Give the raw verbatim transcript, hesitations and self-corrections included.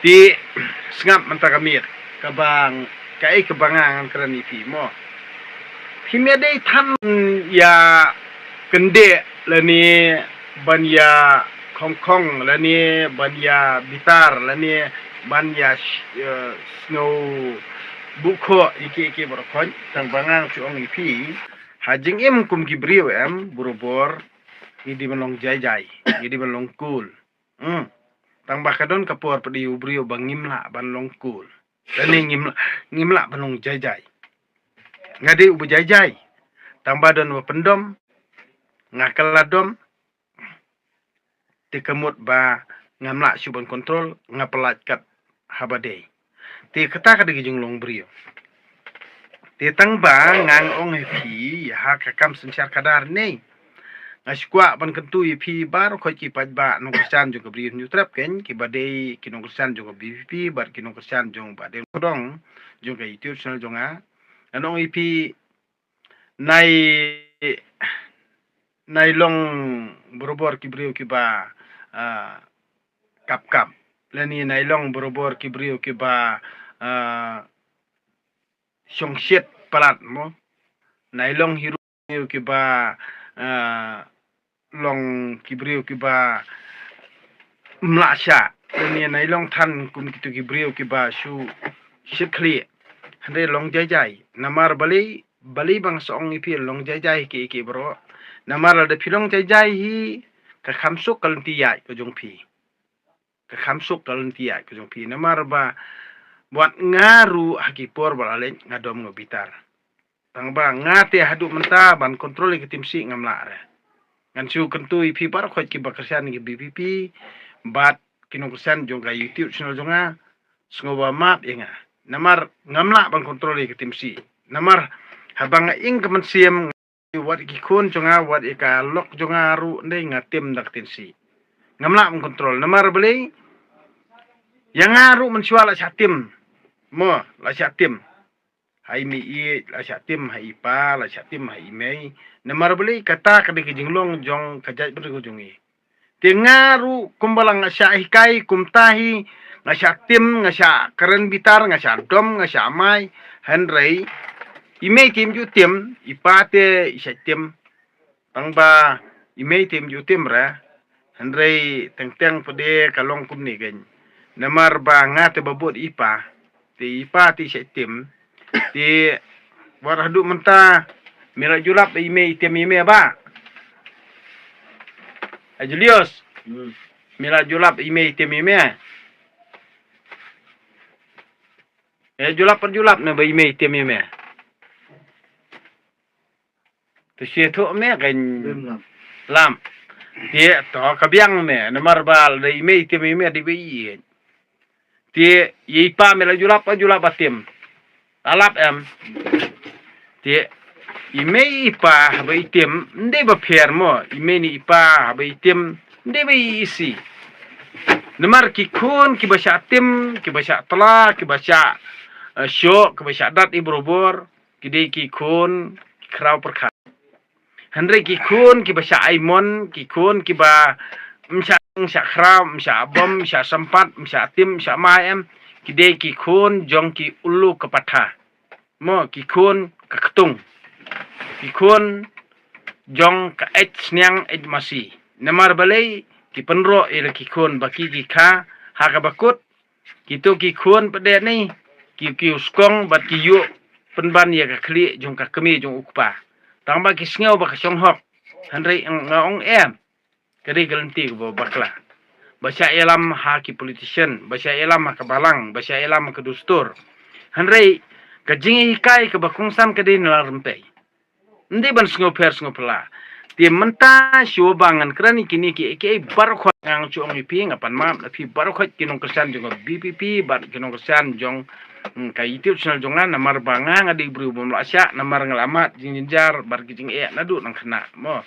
Te sngap mynta ka miet, kaba, kaei kaba nga ngan kren ïa phi mo. Phim ïa dei than ïa kyndit lane ban ïa khongkhong lane ban ïa bitar lane ban ïa sh-, ïa sngew buh khoh ïa ki, ïa ki baroh khoit, tang ba nga shu ong ïa phi. Ha jingim kum ki briew em, barabor ngi dei ban long jai jai, ngi dei ban long cool. Hmm. Tang ba ka don ka por pat dei u briew ba ngim lah ban long cool. Lane ngim lah, ngim lah ban long jai jai. Nga dei uba jai jai. Tang ba don ba pyndom, nga kylla dom. Te ka mut ba ngam lah shuh ban control, nga pyllait kat haba dei. Te kata ka dei ka jinglong briew. Te tang ba ngan ong ïa phi ha ka kam synshar khadar ne, nga shu kwah ban kyntu ïa phi baroh khoit ki paidbah nongkyrshan jong ka Bri u Hynñiewtrep, keiñ kiba dei ki nongkyrshan jong ka V P P bad ki nongkyrshan jong Bah Deng Sodong jong ka YouTube channel jong nga. Ngan ong ïa phi, nai, nai long barabor ki briew kiba, ah, kap kap. Lane nai long barabor ki briew kiba, ah, shongshit palat mo. Nai long hi ruh ki briew kiba, ah, long ki briew kiba mlak shah. Lane nai long than kum kito ki briew kiba shu shit khlieh. Hynrei long jai jai. Namar balei, balei ba nga sa ong ïa phi long jai jai ki, ki baroh. Namar lada phi long jai jai hi, ka kham suk ka lynti ïaid ka jong phi. Ka kham suk ka lynti ïaid ka jong phi. Namar ba wat nga ruh ha ki por ba la leit nga dom nga bitar. Tang ba nga te haduh mynta ban control ïa ka Timsih ngam lah re. Ngan shu kyntu ïa phi baroh khoit kiba kyrshan ïa ka V P P bad ki nongkyrshan jong ka YouTube channel jong nga, sngewbha map ïa nga. Namar ngam lah ban control ïa ka Timsih. Namar haba nga ing ka mynsiem, wat ïa ki khun jong nga, wat ïa ka lok jong nga ruh, ndei nga tim da ka Timsih. Ngam lah ban control. Namar balei? Ïa nga ruh mynshuwa la shah tim. Mo, la shah tim. Ha i mei ïeit la shah tim, ha i pa la shah tim, ha i mei. Namar balei? Kata ka dei ka jinglong jong ka jaitbynriew jong ngi. Te nga ruh kumba la nga shah hikai kumta hi, nga shah tim, nga shah kren bitar, nga shah dom, nga shah mai. Hynrei i mei te im ju tim, i pa te i shah tim. Tang ba i mei te im ju tim re. Hynrei teng teng pat de ka long kumne keiñ. Namar ba nga te ba bud i pa, te i pa te i shah tim. Te wat haduh mynta me la ju lap i mei i tim i mei ba. A Julius. Hmm. Me la ju lap i mei i tim i mei. E ju lap pat ju lap ne ba i mei i tim i mei. Te shi thuh me kan. Lam. Lam. Te to ka biang me namar ba da i mei i tim i mei di ba i. Te i pa me la ju lap pat ju lap ba tim. Alap em. Te i mei i pa haba i tim, ndei ba pher mo, i mei ne i pa haba i tim, ndei ba i isi. Namar ki khun kiba shah tim, kiba shah tla, kiba shah, eh, shoh, kiba shah dat i barabor, ki dei ki khun ki khraw pyrkhat. Hynrei ki khun kiba shah aimon, ki khun kiba, mm, shah, mm, shah khraw, mm, shah bom, mm, shah sympat, mm, shah tim, mm, shah mai em, ki dei ki khun jong ki uluk ka patha. Mo, ki khun ka ktung. Ki khun jong ka eit sniang eit masi. Namar balei? Ki pynroh ïa la ki khun ba ki ki kha ha kaba kut. Kito ki khun pat de ni, ki, ki u skong bad ki ïuh pynban ïa ka khlieh jong ka kmie jong u kpa. Tang ba ki sngew ba ka shong hok. Hynrei nga ong em, ka dei ka lynti kaba bakla. Ba shah ïalam ha ki politician, ba shah ïalam ha ka balang, ba shah ïalam ha ka dustur. Hynrei ka jinghikai kaba kongsan ka dei na la rympei. Ndei ban sngew pher sngew phylla. Te mynta shuwa ba ngan kren ïa kine ki, ki, ki baroh khoit, ngan shu ong ïa phi, nga pan map na phi baroh khoit ki nongkyrshan jong ka V P P bad ki nongkyrshan jong, mm, ka YouTube channel jong nga, namar ba nga nga dei briew bym lah shah, namar nga la mad jingjynjar bad ki jingeh naduh nangkhynnah mo.